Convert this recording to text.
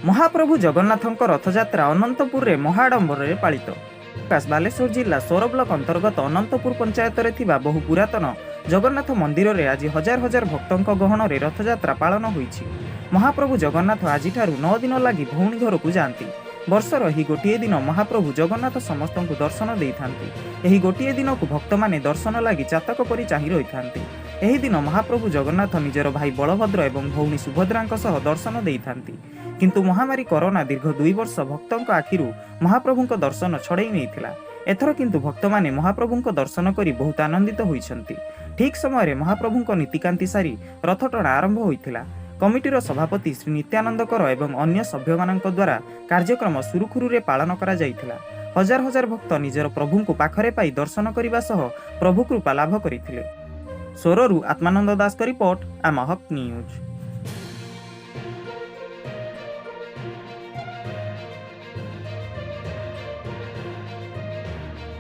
ମହାପ୍ରଭୁ ଜଗନ୍ନାଥଙ୍କ ରଥଯାତ୍ରା ଅନନ୍ତପୁରରେ ମହାଆଡମ୍ବରରେ ପାଳିତ। ବାଲେଶ୍ୱର ଜିଲ୍ଲା ସୋର ବ୍ଲକ ଅନ୍ତର୍ଗତ ଅନନ୍ତପୁର ପଞ୍ଚାୟତରେ ଥିବା ବହୁ ପୁରାତନ ଜଗନ୍ନାଥ ମନ୍ଦିରରେ ଆଜି ହଜାର ହଜାର ଭକ୍ତଙ୍କ ଗହଣରେ ରଥଯାତ୍ରା ପାଳନ ହୋଇଛି। ମହାପ୍ରଭୁ ଜଗନ୍ନାଥ ଆଜିଠାରୁ 9 ଦିନ ଲାଗି ଭଉଣୀ ଘରକୁ ଯାଆନ୍ତି। ବର୍ଷର ଏହି ଗୋଟିଏ ଦିନ ମହାପ୍ରଭୁ ଜଗନ୍ନାଥ ସମସ୍ତଙ୍କୁ ଦର୍ଶନ ଦେଇଥାନ୍ତି। ଏହି ଗୋଟିଏ ଦିନକୁ ଭକ୍ତମାନେ ଦର୍ଶନ ଲାଗି ଚାତକ ପରି ଚାହିଁ ରହିଥାନ୍ତି। ଏହି ଦିନ ମହାପ୍ରଭୁ ଜଗନ୍ନାଥ ନିଜର ଭାଇ ବଳଭଦ୍ର ଏବଂ ଭଉଣୀ ସୁଭଦ୍ରାଙ୍କ ସହ ଦର୍ଶନ ଦେଇଥାନ୍ତି। କିନ୍ତୁ ମହାମାରୀ କରୋନା ଦୀର୍ଘ 2 ବର୍ଷ ଭକ୍ତଙ୍କ ଆଖିରୁ ମହାପ୍ରଭୁଙ୍କ ଦର୍ଶନ ଛଡ଼େଇ ନେଇଥିଲା। ଏଥର କିନ୍ତୁ ଭକ୍ତମାନେ ମହାପ୍ରଭୁଙ୍କ ଦର୍ଶନ କରି ବହୁତ ଆନନ୍ଦିତ ହୋଇଛନ୍ତି। ଠିକ୍ ସମୟରେ ମହାପ୍ରଭୁଙ୍କ ନୀତିକାନ୍ତି ସାରି ରଥଟଣା ଆରମ୍ଭ ହୋଇଥିଲା। କମିଟିର ସଭାପତି ଶ୍ରୀ ନିତ୍ୟାନନ୍ଦ କର ଏବଂ ଅନ୍ୟ ସଭ୍ୟମାନଙ୍କ ଦ୍ୱାରା କାର୍ଯ୍ୟକ୍ରମ ସୁରୁଖୁରୁରେ ପାଳନ କରାଯାଇଥିଲା। ହଜାର ହଜାର ଭକ୍ତ ନିଜର ପ୍ରଭୁଙ୍କୁ ପାଖରେ ପାଇ ଦର୍ଶନ କରିବା ସହ ପ୍ରଭୁ କୃପା ଲାଭ କରିଥିଲେ। ସୋରରୁ ଆତ୍ମାନନ୍ଦ ଦାସଙ୍କ ରିପୋର୍ଟ, ଆମ ହକ୍ ନ୍ୟୁଜ୍।